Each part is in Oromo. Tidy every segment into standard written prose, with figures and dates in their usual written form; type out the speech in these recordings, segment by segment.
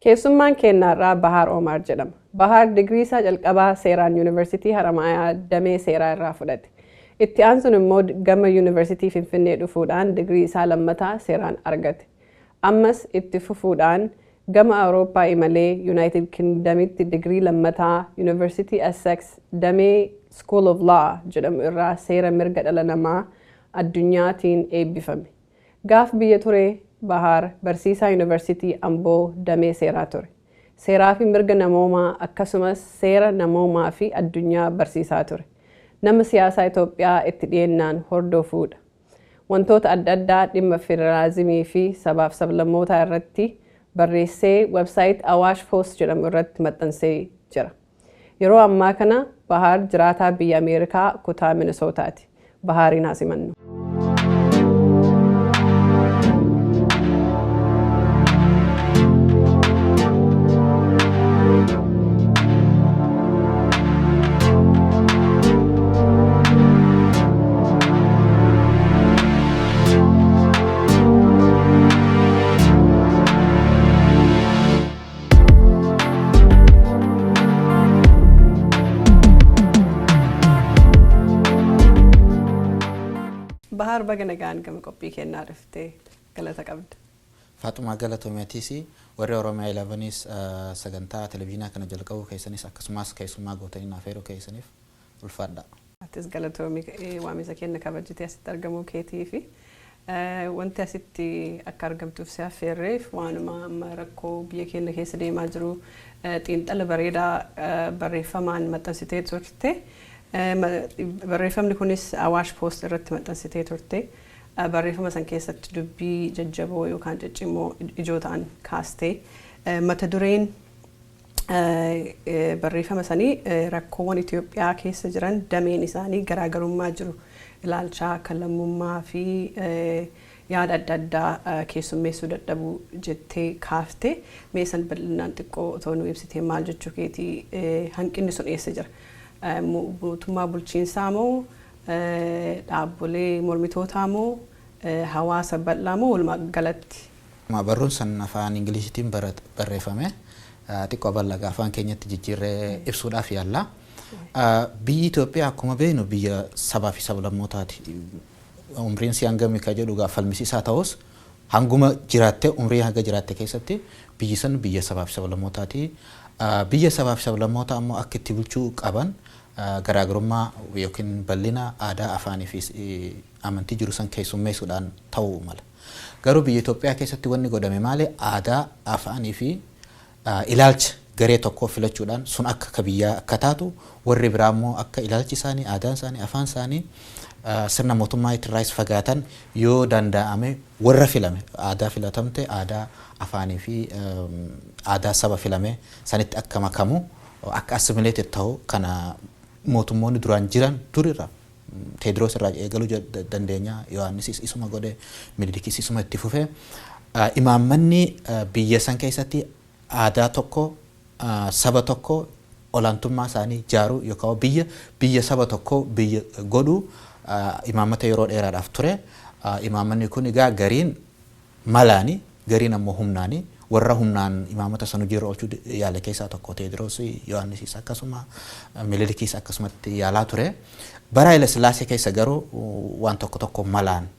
Keessummaan keenyaarraa Bahaar Omaar jedhama. Bahaar digirii isaa jalqabaa seeraan Yuunivarsiitii Haramaayaa damee seeraa irraa fudhate. Itti aansuun immoo gama Yuunivarsiitii Finfinnee dhufuudhaan digirii isaa lammataa seeraan argate. Ammas itti fufuudhaan gama Awurooppaa imalee Yuunaayitid Kingdamitti digirii lammataa Yuunivarsiitii Essex damee School of Law jedhamu irraa seera mirga dhala namaa addunyaatiin eebbifame. Gaaf biyya ture Bahaar barsiisaa Yuunivarsiitii Amboo damee seeraa ture. Seeraa fi mirga namoomaa akkasumas seera namoomaa fi addunyaa barsiisaa ture. Nama siyaasaa Itoophiyaa itti dhiyeennaan hordofuudha. Wantoota adda addaa dhimma federaalizimii fi sabaaf sablammootaa irratti barreessee websaayit Awaash Post jedhamu irratti maxxansee jira. Yeroo ammaa kana Bahaar jiraataa biyya Ameerikaa kutaa Minisootaati. Bahaariin haa simannu. Bahaar, baga nagaan gama qophii kennaa dhuftee, galata qabda. Faaxumaa, galatoomeetiis. Warri Oromiyaa 11s sagantaa televizyiinaa kana jalqabuu keessanis akkasumas keessummaa gootanii naaf eeruu keessaniif ulfaadha. Atis galatoomii, waamisa kenna kabajitee asitti argamuu keetii fi wanti asitti akka argamtuuf si affeerreef waanuma amma rakkoo biyya keenya keessa deemaa jiru xiinxala bareedaa barreeffamaan maxxansitee turte. Barreeffamni kunis Awaash Post irratti maxxansitee turte. Barreeffama san keessatti dubbii jajjaboo yookaan ciccimoo ijoo ta'an kaastee, mata dureen barreeffama sanii rakkoowwan Itoophiyaa keessa jiran dameen isaanii garaagarummaa jiru ilaalchaa kan lammummaa fi yaada adda addaa keessummeessuu dadhabuu jettee kaaftee, mee san bal'inaan xiqqoo otoo nu ibsitee, maal jechuu keetii, hanqinni sun eessa jira? Mootummaa bulchiinsaa moo, dhaabbolee mormitootaa moo, hawaasa bal'aa moo, walumaa galatti? Barruun san afaan Ingiliziitiin barreeffame, xiqqoo bal'aa afaan keenyatti jijjiirree ibsuudhaaf yaalla. Biyyi Itoophiyaa akkuma beeknu biyya sabaa fi sablammootaati. Umriin si hangami ka jedhu gaa falmisiisaa ta'us, hanguma jiraatte, umrii hanga jiraatte keessatti biyyi san biyya sabaa fi sablammootaati. Biyya sabaa fi sablammootaa ammoo akka itti bulchuu qaban garaagarummaa yookiin bal'ina aadaa, afaanii fi amantii jiru san keessummeessuudhaan ta'uu mala. Garuu biyya Itoophiyaa keessatti wanni godhame maali? Aadaa, afaanii fi ilaalcha garee tokkoo filachuudhaan sun akka ka biyyaa akka taatu, warri biraa immoo akka ilaalchi isaanii, aadaan isaanii, afaan isaanii sirna mootummaa irraas fagaatan, yoo danda'ame warra filame, aadaa filatamte, aadaa, afaanii fi aadaa saba filame sanitti akka makamu, akka assimilated ta'u kana mootummoonni duraan jiran durirra Teediroos irraa eegaluu dandeenya. Yohaannisis isuma godhe, Minilikis isuma itti fufe. Imaammanni biyya san keessatti aadaa tokko, saba tokko olaantummaa isaanii jaaruu yookaan biyya saba tokko biyya godhuu imaammata yeroo dheeraadhaaf ture. Imaammanni kun egaa gariin malaani, gariin ammoo humnaani. Warra humnaan imaamata san hojiirra oolchuu yaale keessaa tokko Teediroos, Yohaannisis akkasuma, Minilikis akkasumatti yaalaa ture. Bara Haile Sillaasee keessa garuu waan tokko tokko malaan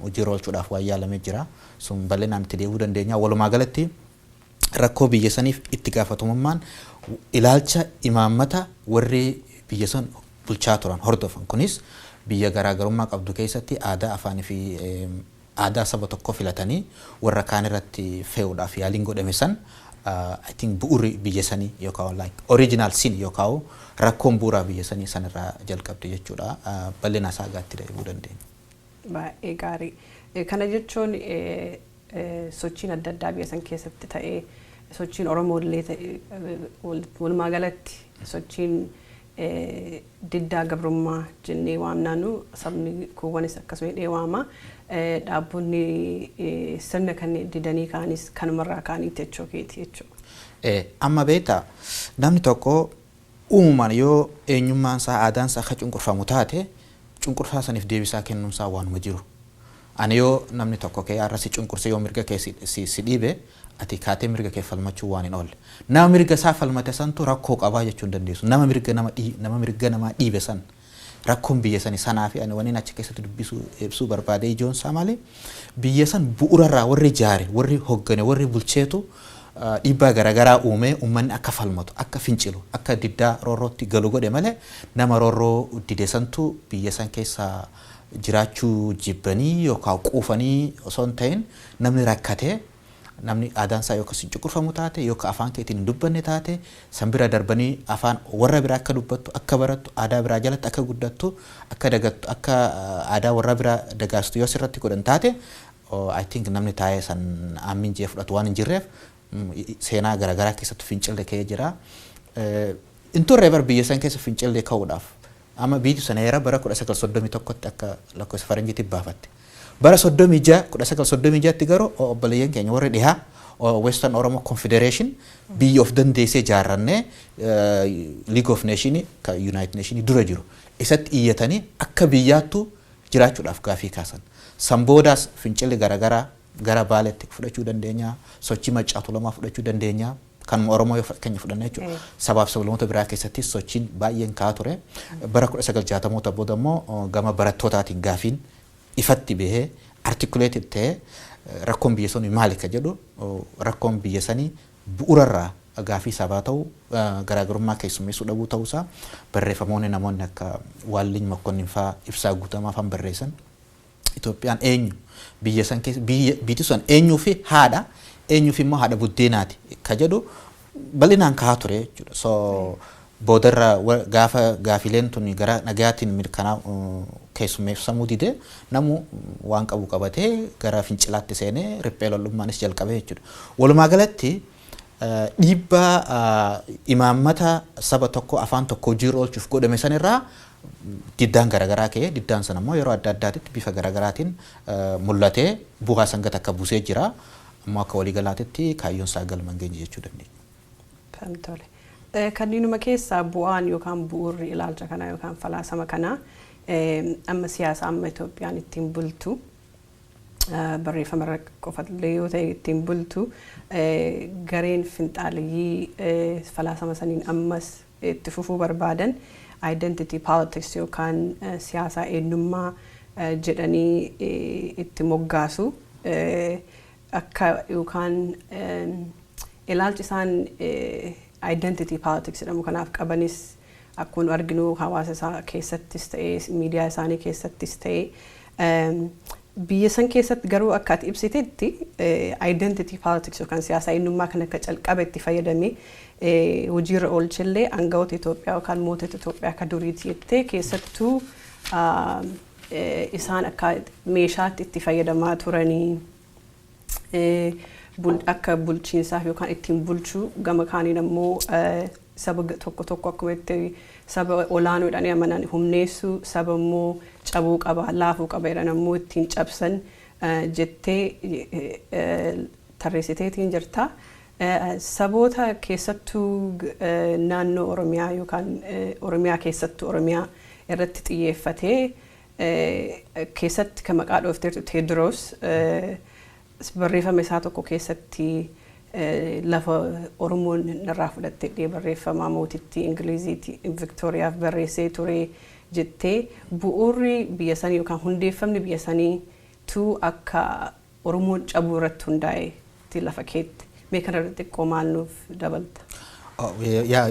hojiirra oolchuudhaaf waan yaalamee jira. Sun bal'inaan itti deebi'uu dandeenya. Walumaa galatti rakkoo biyya saniif itti gaafatamummaan ilaalcha imaammata warri biyya san bulchaa turan hordofan. Kunis biyya garaagarummaa qabdu keessatti aadaa, afaanii fi aadaa saba tokko filatanii warra kaan irratti fe'uudhaaf yaaliin godhame san, I think, bu'uurri biyya sanii yookaan like original sin yookaan rakkoon bu'uuraa biyya sanii sanirraa jalqabde jechuudha. Bal'ina isaa gaatti deebi'uu dandeenya. Baay'ee gaarii. Kana jechuun sochiin adda addaa biyya san keessatti ta'ee, sochiin Oromoo illee ta'e, walumaa galatti sochiin diddaa gabrummaa jennee waamnaanu, sabni kuuwwanis akkasuma jedhee waama. Dhaabbonni sirna kan didanii ka'anis kanumarraa ka'aniiti jechuu keeti jechuudha. Amma beektaa, namni tokko uumamaan yoo eenyummaan isaa, aadaan isaa akka cunqurfamu taate, cunqursaa saniif deebisaa kennuun isaa waanuma jiru. Ani yoo namni tokko kee har'a si cunqurse, yoo mirga kee si dhiibe, ati kaatee mirga kee falmachuu waan hin oolle. Nama mirga isaa falmate santu rakkoo qabaa jechuu hin dandeessu. Nama mirga namaa dhiibe san rakkoon biyya sani sanaa fi ani waniin achi keessatti dubbisuu ibsuu barbaade ijoon isaa maali? Biyya san bu'uurarraa warri ijaare, warri hoggane, warri bulcheetu dhiibbaa garaagaraa uumee uummanni akka falmatu, akka fincilu, akka diddaa roorrootti galu godhe malee nama roorroo dide santu biyya san keessa jiraachuu jibbanii yookaan quufanii osoo hin ta'in, namni rakkatee, namni aadaan isaa yookaan si cunqurfamu taate yookaan afaan keetiin hin dubbanne taate, san bira darbanii afaan warra biraa akka dubbattu, akka barattu, aadaa biraa jalatti akka guddattu, akka dagattu, akka aadaa warra biraa dagaastu yoo sirratti godhan taate, I think namni taa'ee san aammin jee fudhatu waan hin jirreef seenaa garaagaraa keessatti fincilli ka'ee jira. In turre bar biyya san keessa fincilli ka'uudhaaf. Amma biyyi sana heera bara 1931tti akka lakkoofsa faranjiitti baafatte. Bara 36, 1936tti garuu obboleeyyan keenya warri dhihaa, Western Oromo Confederation, biyya of dandeessee ijaarrannee League of Nation ka United Nation dura jiru isatti iyyatanii akka biyyaattu jiraachuudhaaf gaafii kaasan. San boodaas fincilli garaagaraa gara Baaleetti fudhachuu dandeenya, sochii Maccaa Tuulamaa fudhachuu dandeenya. Kanuma Oromoo yoo fakkeenya fudhanne jechuudha. Sabaaf sablammoota biraa keessattis sochiin baay'een ka'aa ture. Bara 1960moota booda immoo gama barattootaatiin gaafiin ifatti bahee, articulated ta'ee, rakkoon biyya sanii maali ka jedhu, rakkoon biyya sanii bu'uurarraa gaafii sabaa ta'uu, garaagarummaa keessummeessuu dhabuu ta'uusaa barreeffamoonni namoonni akka Waalliin Mokkonnin fa'aa, Ibsaa Guutamaa fa'aan barreessan. Itoophiyaan eenyu, biyya san keessa biyya biyyi sun eenyuu fi haadha, eenyuuf immoo haadha buddeenaati ka jedhu bal'inaan kahaa ture jechuudha. So boodarra gaafa gaafileen tun gara nagayaatiin mirkanaa keessummeessamuu dide, namu waan qabu qabatee gara fincilaatti seenee riphee lollummaanis jalqabe jechuudha. Walumaa galatti dhiibbaa imaammata saba tokko afaan tokko hojiirra oolchuuf godhame sanirraa diddaan garaagaraa ka'ee, diddaan sana immoo yeroo adda addaatitti bifa garaagaraatiin mul'atee bu'aa sangata akka buusee jira. Ammoo akka waliigalaatitti kaayyoon isaa galma hin geenye jechuu dandeenya. Kan tole. Kanneenuma keessaa bu'aan yookaan bu'uurri ilaalcha kanaa yookaan falaasama kanaa amma siyaasa amma Itoophiyaan ittiin bultu, barreeffama irra qofallee yoo ta'e ittiin bultu, gareen finxaaliyyii falaasama saniin ammas itti fufuu barbaadan identity politics yookaan siyaasa eenyummaa jedhanii itti moggaasu. Akka yookaan ilaalchi isaan identity politics jedhamu kanaaf qabanis akkuma nu arginu hawaasa isaa keessattis ta'ee, miidiyaa isaanii keessattis ta'ee, biyya san keessatti garuu akka ati ibsitetti identity politics yookaan siyaasa eenyummaa kan akka calqaba itti fayyadamee hojiirra oolchellee aangawoota Itoophiyaa yookaan mootota Itoophiyaa akka duriiti jettee, keessattuu isaan akka meeshaatti itti fayyadamaa turanii akka bulchiinsaaf yookaan ittiin bulchuu, gama kaaniin ammoo saba tokko tokko akkuma itti saba olaanoodhaan amanan humneessuu, saba immoo cabuu qaba, laafuu qaba jedhan ammoo ittiin cabsan jettee tarreessiteetiin jirta. Saboota keessattuu naannoo Oromiyaa yookaan Oromiyaa keessattuu Oromiyaa irratti xiyyeeffatee keessatti kan maqaa dhoofteertu Teediroos barreeffama isaa tokko keessatti lafa Oromoon irraa fudhattee barreeffama mootittii Ingiliziiti Viktooriyaaf barreessee ture jettee, bu'uurri biyya sanii yookaan hundeeffamni biyya sanii tu akka Oromoon cabuu irratti hundaa'e itti lafa keetti. Mee kana irratti xiqqoo maal nuuf dabalta?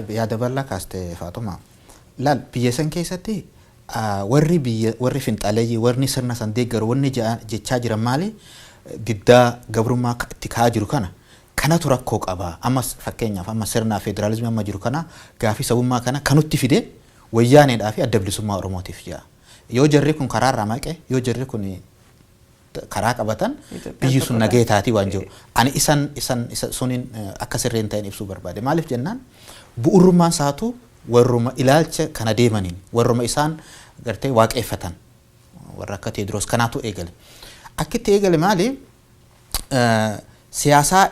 Yaada bal'aa kaaste, Faaxuma. Laal, biyya san keessatti warri biyya, warri finxaaleeyyii, warri sirna san deeggaru, wanni jechaa jiran maali? Diddaa gabrummaa itti ka'aa jiru kana kanatu rakkoo qaba. Ammas fakkeenyaaf amma sirna federaalizimii amma jiru kana, gaafii sabummaa kana kanutti fide Wayyaaneedhaa fi Adda Bilisummaa Oromootiif jedha. Yoo jarri kun karaarraa maqe, yoo jarri kun karaa qabatan, biyyi sun nagee taatii waan jiru. Ani isan isa suniin akka sirrii hin ta'in ibsuu barbaade. Maaliif jennaan, bu'uurummaan isaatu warruma ilaalcha kana deemaniin, warruma isaan gartee waaqeffatan, warra akka Teediroos kanaatu eegale. Akka itti eegale maali? Siyaasaa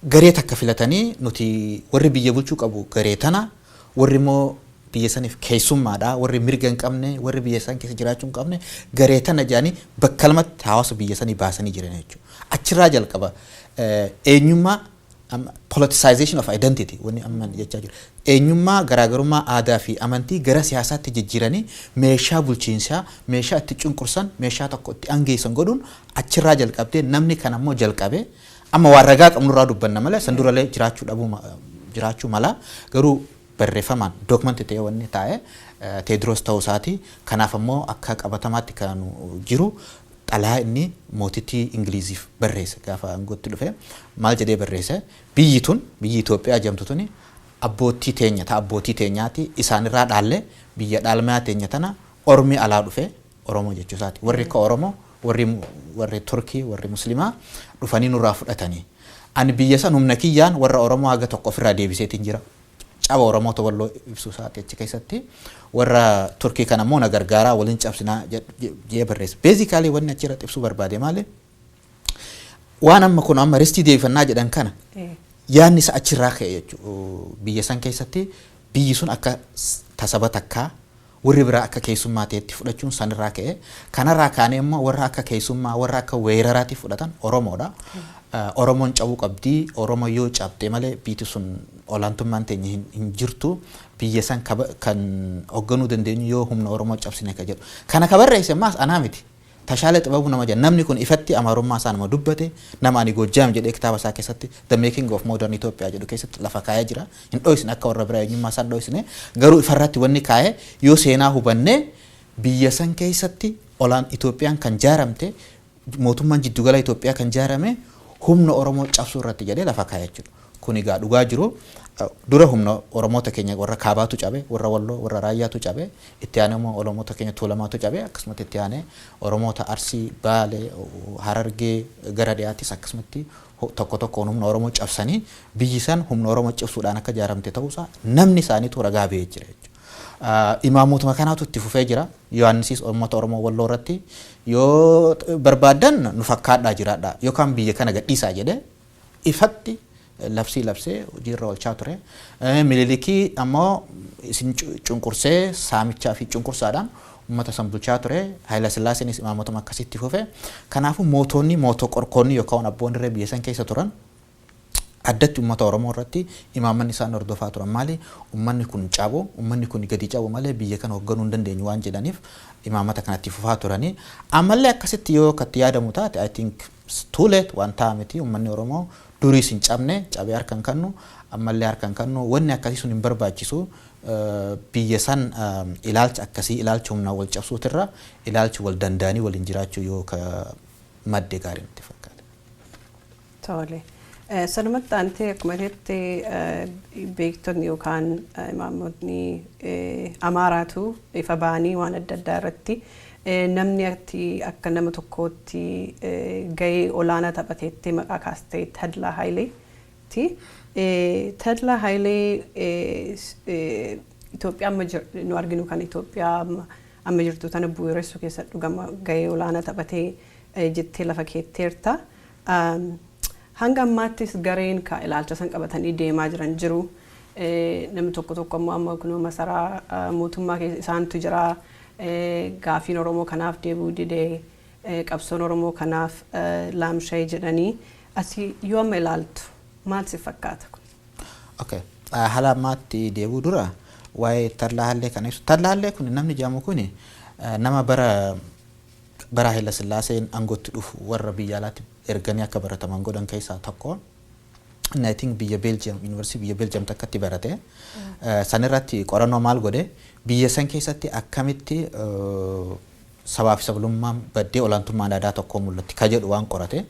garee takka filatanii, nuti warri biyya bulchuu qabu garee tana, warri immoo Biyya saniif keessummaadha, warri mirga hin qabne, warri biyya san keessa jiraachuu hin qabne garee tana jedhanii bakka lamatti hawaasa biyya sanii baasanii jiran jechuudha. Achirraa jalqaba eenyummaa, politicization of identity wanni amma jechaa jiru. Eenyummaa, garaagarummaa aadaa fi amantii gara siyaasaatti jijjiiranii meeshaa bulchiinsaa, meeshaa itti cunqursan, meeshaa tokko itti angeessan godhuun achirraa jalqabdee, namni kan ammoo jalqabe amma waan ragaa qabnurraa dubbanna malee san durallee jiraachuu dhabuu jiraachuu mala, garuu barreeffamaan document ta'ee wanni taa'e Teediroos ta'uu isaati. Kanaaf ammoo akka qabatamaatti kan jiru xalayaa inni mootittii Ingiliziif barreesse. Gaafa aangootti dhufe maal jedhee barreesse? Biyyi tun, biyyi Itoophiyaa jedhamtu tuni, abbootii teenya ta abbootii teenyaati, isaanirraa dhaalle. Biyya dhaalmayaa teenya tana ormi alaa dhufe, Oromoo jechuu isaati. Warri akka Oromoo, warri Turkii, warri Muslimaa dhufanii nurraa fudhatanii. Ani biyya san humna kiyyaan warra Oromoo haga tokko ofirraa deebiseetiin jira. Caba Oromoota Walloo ibsuu isaati achi keessatti. Warra Turkii kana immoo na gargaaraa, waliin cabsinaa jedhee barreesse. Basically wanni achirratti ibsuu barbaade maali? Waan amma kun amma ristii deebifannaa jedhan kana yaadni isa achirraa ka'e jechuudha. Biyya san keessatti biyyi sun akka tasaba takkaa, warri biraa akka keessummaa ta'etti fudhachuun sanirraa ka'e. Kanarraa kaanee immoo warra akka keessummaa, warra akka weeraraatti fudhatan Oromoodha. Oromoon cabuu qabdii. Oromoo yoo cabxe malee biyyi sun olaantummaan teenya hin jirtu. Biyya san kan hoogganuu dandeenyu yoo humna Oromoo cabsine ka jedhu. Kana ka barreesse ammaas anaa miti. Tashaalee Xibabuu nama jedha. Namni kun ifatti Amaarummaa isaa nama dubbate, nama ani Goojjaam jedhee kitaaba isaa keessatti, The Making of Modern Ethiopia jedhu keessatti lafa kaa'ee jira. Hin dho'isne, akka warra biraa eenyummaa isaa hin dho'isne. Garuu ifarratti wanni kaa'e, yoo seenaa hubannee, biyya san keessatti olaan Itoophiyaan kan jaaramte, mootummaan jiddugala Itoophiyaa kan jaarame humna Oromoo cabsuu irratti jedhee lafa kaa'e jechuudha. Kun egaa dhugaa jiru. Dura humna Oromoota keenya warra kaabaatu cabe, warra Walloo, warra Raayyaatu cabe, itti aanee immoo Oromoota keenya Tuulamaatu cabe, akkasumatti itti aanee Oromoota Arsii, Baalee, Harargee gara dhiyaattis akkasumatti tokko tokkoon humna Oromoo cabsanii biyyi san humna Oromoo cabsuudhaan akka ijaaramte ta'uusaa namni isaaniitu ragaa ba'ee jira jechuudha. Imaamotuma kanaatu itti fufee jira. Yohaannisiis uummata Oromoo Walloo irratti yoo barbaaddan nu fakkaadhaa jiraadhaa yookaan biyya kana gadhiisaa jedhee ifatti labsii labsee hojiirra oolchaa ture. Minilikii ammoo isin cunqursee, saamichaa fi cunqursaadhaan uummata san bulchaa ture. Haayila Sillaaseenis imaamotuma akkasitti fufe. Kanaafuu mootonni, mootoo qorkoonni yookaan abboonni irree biyya san keessa turan addatti uummata Oromoo irratti imaammanni isaan hordofaa turan maali? Uummanni kun cabu, uummanni kun gadi cabu malee biyya kana hoogganuu hin dandeenyu waan jedhaniif imaammata kanatti fufaa turanii. Ammallee akkasitti yoo akkatti yaadamu taate, I think too late waan ta'a miti. Uummanni Oromoo duriis hin cabne, cabee harka hin kennu, ammallee harka hin kennu. Wanni akkasii sun hin barbaachisu. Biyya san ilaalcha akkasii, ilaalcha humnaa wal cabsuutirra ilaalchi wal danda'anii waliin jiraachuu yoo ka madde gaarii natti fakkaata. Tole. Sanumatti aantee, akkuma jetti, beektonni yookaan imaamotni Amaaraatu ifa ba'anii waan adda addaa irratti namni ati akka nama tokkootti gahee olaanaa taphateetti maqaa kaastee Tadlaa Hayileeti. Tadlaa Hayilee Itoophiyaa amma nu arginu kan Itoophiyaa amma jirtu tana bu'uuressuu keessatti dhugama gahee olaanaa taphatee jettee lafa keetteerta. Hanga ammaattis gareen ka ilaalcha san qabatanii deemaa jiran jiru. Namni tokko tokko ammoo amma kunoo masaraa mootummaa keessa isaantu jira. Gaafiin Oromoo kanaaf deebi'uu didee, qabsoon Oromoo kanaaf laamsha'e jedhanii, asii yoo amma ilaaltu maal si fakkaata kun? Okay. Haala ammaatti deebi'uu dura waa'ee Tadlaa Hayilee kana ibsu. Tadlaa Hayilee kun, namni jedhamu kun, nama bara Haayila Sillaaseen aangootti dhufu warra biyya alaatti erganii akka barataman godhan keessaa tokko. Inni I think biyya Belgium, yuunivarsiitii biyya Belgium takkatti barate. San irratti qorannoo maal godhe? Biyya san keessatti akkamitti sabaa fi sablammummaan baddee olaantummaan aadaa tokkoo mul'atti ka jedhu waan qorate.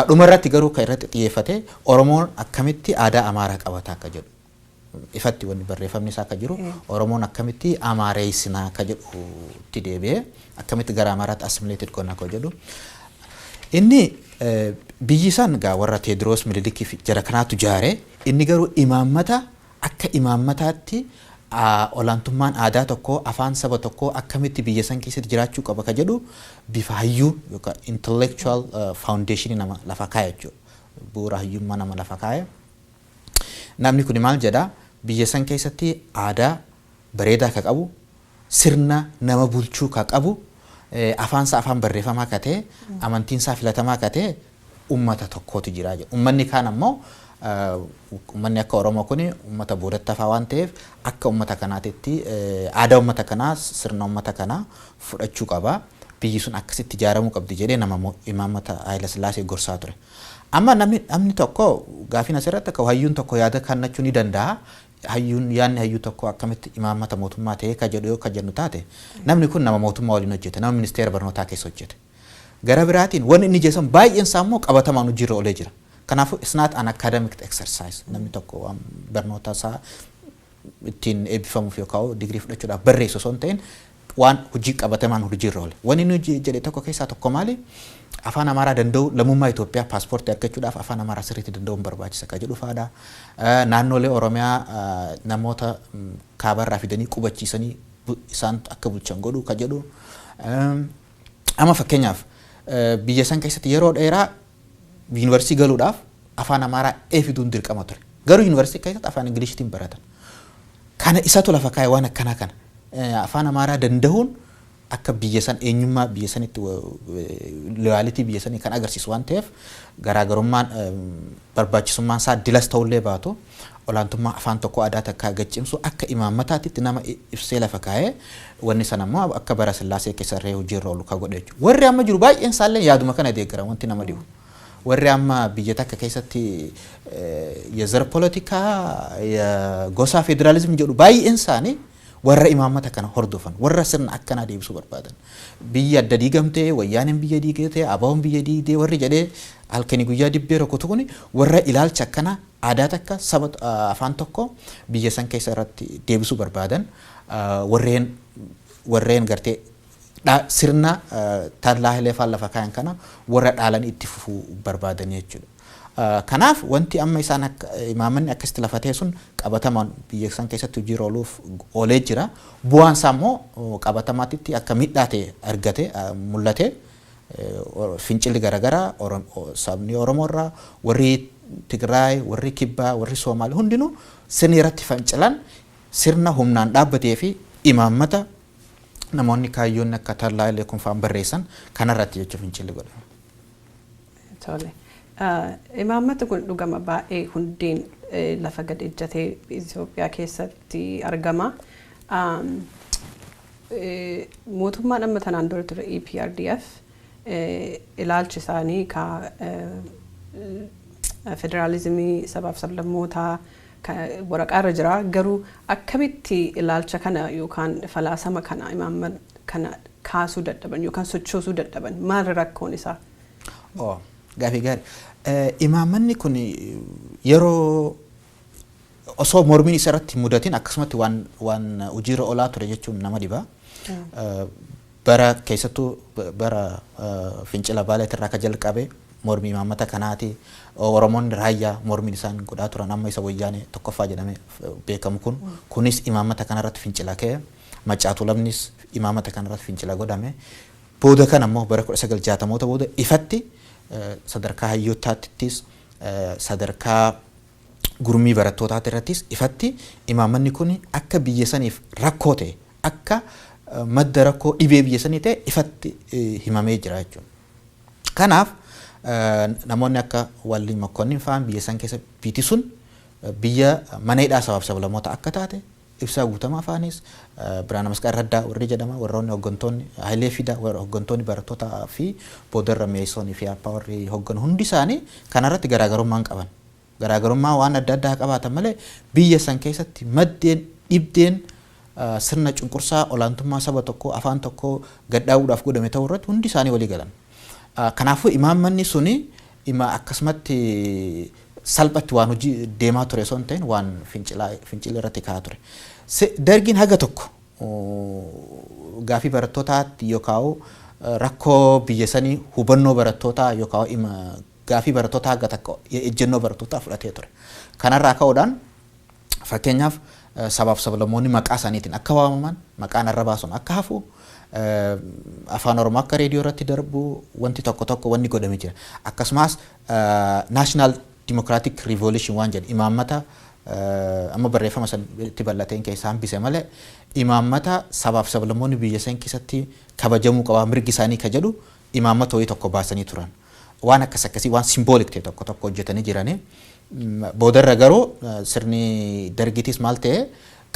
Dhuma irratti garuu kan irratti xiyyeeffate Oromoon akkamitti aadaa Amaaraa qabata akka jedhu. Ifatti wanni barreeffamni isaa akka jiru, Oromoon akkamitti amaareessinaa akka jedhu itti deebi'ee, akkamitti gara Amaaraatti assimilated goona akka jedhu. Inni biyyi san gaa warra Teediroos, Minilikii fi jara kanaatu jaare. Inni garuu imaammata akka imaammataatti olaantummaan aadaa tokkoo, afaan saba tokkoo akkamitti biyya san keessatti jiraachuu qaba ka jedhu bifa hayyuu yookaan intellectual foundation nama lafa kaa'e jechuudha. Bu'uura hayyummaa nama lafa kaa'e. Namni kun maal jedhaa? Biyya san keessatti aadaa bareedaa ka qabu, sirna nama bulchuu ka qabu, afaansaa afaan barreeffamaa ka ta'e, amantiinsaa filatamaa ka ta'e ummata tokkootu jira jedhu. Ummanni kaan ammoo, ummanni akka Oromoo kun ummata boodatti hafaa waan ta'eef, akka ummata kanaatitti aadaa ummata kanaa, sirna ummata kanaa fudhachuu qaba. Biyyi sun akkasitti ijaaramuu qabdi jedhee nama imaammata Haayila Sillaasee gorsaa ture. Amma namni tokko gaafiin asirratti akka hayyuun tokko yaada kennachuu ni danda'a. Hayyuun, yaadni hayyuu tokko akkamitti imaammata mootummaa ta'ee ka jedhu yoo ka jennu taate, namni kun nama mootummaa waliin hojjete, nama ministeera barnootaa keessa hojjete. Gara biraatiin wanni inni jeesan baay'een isaa immoo qabatamaan hojiirra oolee jira. Kanaafuu it's not an academic exercise. Namni tokko waan barnoota isaa ittiin eebbifamuuf yookaan digirii fudhachuudhaaf barreessu osoo hin ta'in, waan hojii qabatamaan hojiirra oole. Wanni inni hojii jedhe tokko keessaa tokko maali? Afaan Amaaraa danda'u, lammummaa Itoophiyaa paaspoortii argachuudhaaf afaan Amaaraa sirriitti danda'uun barbaachisa ka jedhu faadha. Naannolee Oromiyaa namoota kaabarraa fidanii qubachiisanii isaan akka bulchan godhu ka jedhu. Amma fakkeenyaaf biyya san keessatti yeroo dheeraa yuunivarsiitii galuudhaaf afaan Amaaraa fiduun dirqama ture. Garuu yuunivarsiitii keessatti afaan Ingiliishiitiin baratan. Kana isatu lafa kaa'e waan akkanaa kana. Afaan Amaaraa danda'uun akka biyya san eenyummaa biyya sanitti, loyalty biyya sanii kan agarsiisu waan ta'eef, garaagarummaan barbaachisummaan isaa dilas ta'ullee baatu, olaantummaa afaan tokko, aadaa takkaa gaccimsu akka imaammataatitti nama ibsee lafa kaa'ee, wanni sana immoo akka bara Sillaasee keessa irree hojiirra oolu ka godhe jechuudha. Warri amma jiru baay'een isaallee yaaduma kana deeggaran wanti nama dhibu. Warri amma biyya takka keessatti የዘር ፖለቲካ፣ የጎሳ ፌዴራሊዝም jedhu baay'een isaanii warra imaammata kana hordofan, warra sirna akkanaa deebisuu barbaadan. Biyya adda diigamtee, Wayyaaneen biyya diigtee, ABO'n biyya diigdee warri jedhee halkanii guyyaa dibbee rukutu kuni warra ilaalcha akkanaa, aadaa takka, saba, afaan tokko biyya san keessa irratti deebisuu barbaadan, warreen gartee sirna Tadlaa Hayilee faan lafa kaayan kana warra dhaalanii itti fufuu barbaadan jechuudha. Kanaaf wanti amma isaan akka imaammanni akkasitti lafa ta'e sun qabatamaan biyya san keessatti hojiirra ooluuf oolee jira. Bu'aan isaa immoo qabatamaatti akka miidhaa ta'e argate mul'ate. Fincilli garaagaraa sabni Oromoo irraa, warri Tigraay, warri Kibbaa, warri Soomaalee hundinuu sirni irratti fincilan sirna humnaan dhaabbatee fi imaammata namoonni kaayyoonni akka Tadlaa Hayilee kun fa'aan barreessan kanarratti jechuun fincilli godhame. Tole. Imaammati kun dhugama baay'ee hundeen lafa gad ejjatee Itoophiyaa keessatti argama. Mootummaan amma tanaan dura ture, EPRDF, ilaalchi isaanii ka federaalizimii sabaaf sablammootaa waraqaa irra jira, garuu akkamitti ilaalcha kana yookaan falaasama kana, imaammata kana kaasuu dadhaban yookaan sochoosuu dadhaban? Maal rakkoon isaa? Oh, gaafii gaarii. Imaammanni kun yeroo osoo mormiin isa irratti mudatin akkasumatti waan hojiirra oolaa ture jechuun nama dhiba. Bara keessattuu bara fincila Baaleetirraa akka jalqabe mormii imaammata kanaati. Oromoonni raayyaa mormiin isaan godhaa turan, amma isa Wayyaanee tokkoffaa jedhamee beekamu kun, kunis imaammata kanarratti fincila ka'e. Macaatuu lamnis imaammata kanarratti fincila godhame. Booda kana immoo bara 1960moota booda ifatti sadarkaa hayyootaattis, sadarkaa gurmii barattootaati irrattis ifatti imaammanni kun akka biyya saniif rakkoo ta'e, akka madda rakkoo dhibee biyya sanii ta'e ifatti himamee jira jechuudha. Kanaaf namoonni akka Wallii Makkonnin fa'aan biyya san keessa biiti sun biyya mana hidhaa sabaaf sablammoota akka taate, Ibsaa Guutamaa fa'aanis, Biraana Masqal Raddaa warri jedhama, warroonni hooggantoonni Hayilee Fidaa, hooggantoonni barattootaa fi boodarra Meesoonii fi Abbaa warri hoogganu hundi isaanii kanarratti garaagarummaa hin qaban. Garaagarummaa waan adda addaa qabaatan malee, biyya san keessatti maddeen dhibdeen sirna cunqursaa olaantummaa saba tokkoo, afaan tokkoo gad dhaabuudhaaf godhame ta'uu irratti hundi isaanii walii galan. Kanaafuu imaammanni suni ima akkasumatti salphatti waan hojii deemaa ture osoo hin ta'in, waan fincila irratti ka'aa ture. Dargiin haga tokko gaafii barattootaatti yookaan rakkoo biyya sanii hubannoo barattootaa yookaan gaafii barattootaa haga takka ejjennoo barattootaa fudhatee ture. Kanarraa ka'uudhaan fakkeenyaaf sabaaf sablammoonni maqaa isaaniitiin akka waamaman, maqaan arrabaa sun akka hafu, afaan Oromoo akka reediyoo irratti darbu, wanti tokko tokko wanni godhame jira. Akkasumas National Democratic Revolution waan jedhu imaammata Amma barreeffama san itti bal'ateen keessaa hambise malee, imaammata sabaaf sablammoonni biyya san keessatti kabajamuu qabaa mirgi isaanii ka jedhu imaammata wayii tokko baasanii turan. Waan akkas akkasii, waan symbolic ta'e tokko tokko hojjetanii jiranii. Boodarra garuu sirni Dargiitis maal ta'e,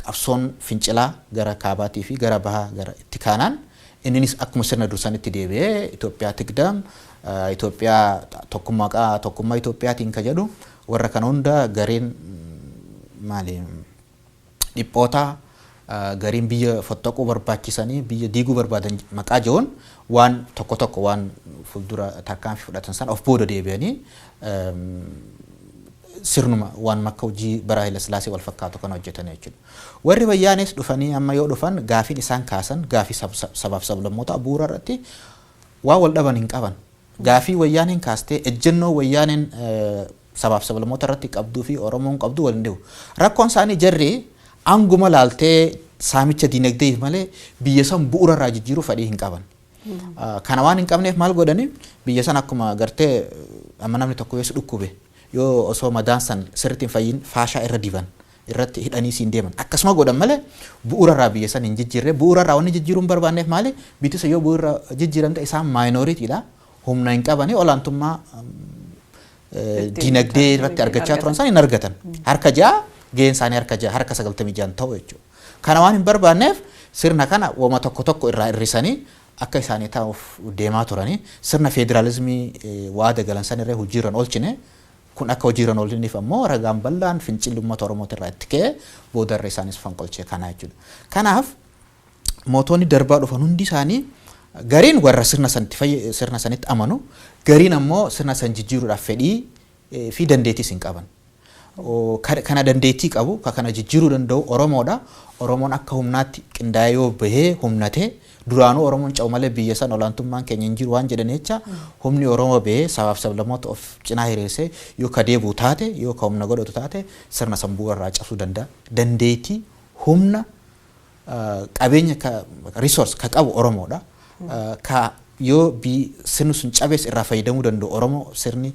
qabsoon fincilaa gara kaabaatii fi gara bahaa gara itti kaanaan, inninis akkuma sirna dursanitti deebi'ee Itoophiyaa tigdam, Itoophiyaa tokkummaa, tokkummaa Itoophiyaatiin ka jedhu, warra kana hunda gareen maali dhiphoota, gariin biyya fottaquu barbaachisanii biyya diiguu barbaadan maqaa jiruun waan tokko tokko waan fuuldura tarkaanfii fudhatan sana of booda deebi'anii sirnuma waan makka hojii bara Haayila Sillaasee wal fakkaatu kan hojjetan jechuudha. Warri Wayyaanes dhufanii, amma yoo dhufan gaafiin isaan kaasan gaafii sabaaf sablammoota bu'uura irratti waan wal dhaban hin qaban. Gaafii Wayyaaneen kaastee, ejjennoo Wayyaaneen sabaaf sablammoota irratti qabduu fi Oromoon qabdu wal hin dhibu. Rakkoon isaanii jarri anguma laaltee saamicha diinagdeef malee biyya san bu'uura irraa jijjiiruu fedhii hin qaban. Kana waan hin qabneef maal godhani, biyya san akkuma gartee amma namni tokko yoo si dhukkube, yoo osoo madaan san sirriitti hin fayyin faashaa irra diban, irratti hidhanii siin deeman, akkasuma godhan malee bu'uura irraa biyya san hin jijjiirre. Bu'uura irraa wanni jijjiiruu hin barbaanneef maali? Biyyi sun yoo bu'uura jijjiiramte isaan minority dha, humna hin qabanii, olaantummaa diinagdee irratti argachaa turan san hin argatan. Harka 6 gaheen isaanii harka 6, harka 96 ta'u jechuudha. Kana waan hin barbaanneef sirna kana wama tokko tokko irraa hir'isanii akka isaanii ta'uuf deemaa turanii, sirna federaalizimii waada galan san irra hojiirran oolchine. Kun akka hojiirran oolchiniif ammoo ragaan bal'aan fincilli uummata Oromooti irraa itti ka'ee boodarra isaanis fonqolchee kanaa jechuudha. Kanaaf mootonni darbaa dhufan hundi isaanii gariin warra sirna sanitti sirna sanitti amanu, gariin ammoo sirna san jijjiiruudhaaf fedhii fi dandeettiis hin qaban. Kana dandeettii qabu, ka kana jijjiiruu danda'u Oromoodha. Oromoon akka humnaatti qindaa'ee yoo bahee humnatee, duraanuu Oromoon ce'u malee biyya san olaantummaan keenya hin jiru waan jedhan jecha, humni Oromoo bahee sabaaf sablammoota of cinaa hiriirsee yoo ka deebi'u taate, yoo ka humna godhatu taate, sirna san bu'uura irraa cabsuu danda'a. Dandeettii, humna, qabeenya, ka resource ka qabu Oromoodha. Ka yoo sirni sun cabees irraa fayyadamuu danda'u Oromoo. Sirni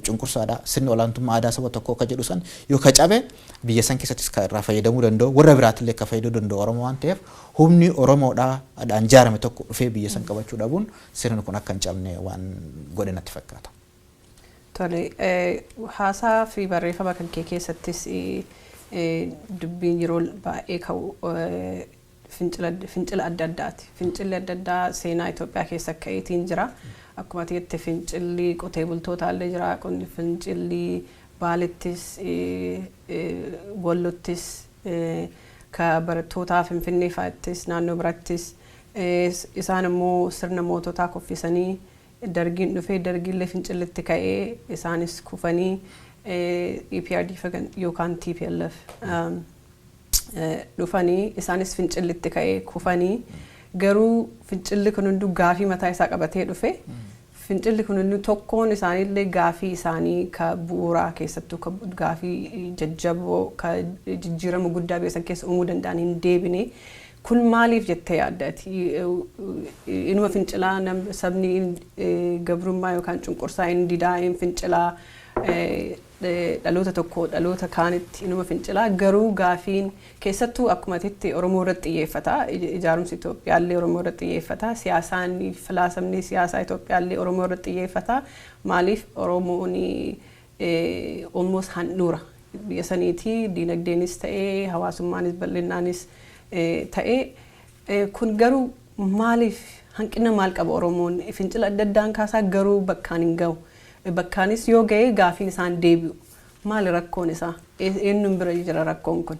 cunqursaadha. Sirni olaantummaa aadaa saba tokkoo ka jedhu san yoo ka cabe, biyya san keessattis ka irraa fayyadamuu danda'u, warra biraatillee ka fayyadamuu danda'u Oromoo waan ta'eef, humni Oromoodhaa dhaan ijaarame tokko dhufee biyya san qabachuu dhabuun sirni kun akka hin cabne waan godhe natti fakkaata. Tole, haasaa fi barreeffama kan kee keessattis dubbiin yeroo baay'ee ka'u fincila adda addaati. Fincilli adda addaa seenaa Itoophiyaa keessa ka'eetiin jira. Akkuma ati jette fincilli qotee bultootaallee jira. Fincilli Baalettis, Wallottis, ka barattootaa Finfinnee fa'attis, naannoo birattis, isaan immoo sirna moototaa kuffisanii, Dargiin dhufee, Dargiillee fincillitti ka'ee isaanis kufanii, EPRDF yookaan TPLF dhufanii isaanis fincillitti ka'ee kufanii. Garuu fincilli kun hunduu gaafii mataa isaa qabatee dhufe. Fincilli kun hunduu tokkoon isaaniillee gaafii isaanii ka bu'uuraa, keessattuu ka gaafii jajjaboo ka jijjiirama guddaa biyya san keessa uumuu danda'an hin deebine. Kun maaliif jettee yaadda ati? Inuma fincilaa, sabni gabrummaa yookaan cunqursaa hin didaa, hin fincilaa, dhaloota tokko dhaloota kaanitti inuma fincilaa, garuu gaafiin keessattuu akkuma atitti Oromoo irratti xiyyeeffata. Ijaarumsi Itoophiyaallee Oromoo irratti xiyyeeffata. Siyaasaan, filaasamni siyaasaa Itoophiyaallee Oromoo irratti xiyyeeffata. Maaliif? Oromoon almost handhuura biyya saniiti, diinagdeenis ta'ee hawaasummaanis bal'innaanis ta'ee. Kun garuu maaliif hanqina maal qaba? Oromoon fincila adda addaan kaasaa garuu bakkaan hin gahu. Bakkaanis yoo ga'e gaafiin isaan deebi'u. Maali rakkoon isaa? Eenyuun bira jira rakkoon kun?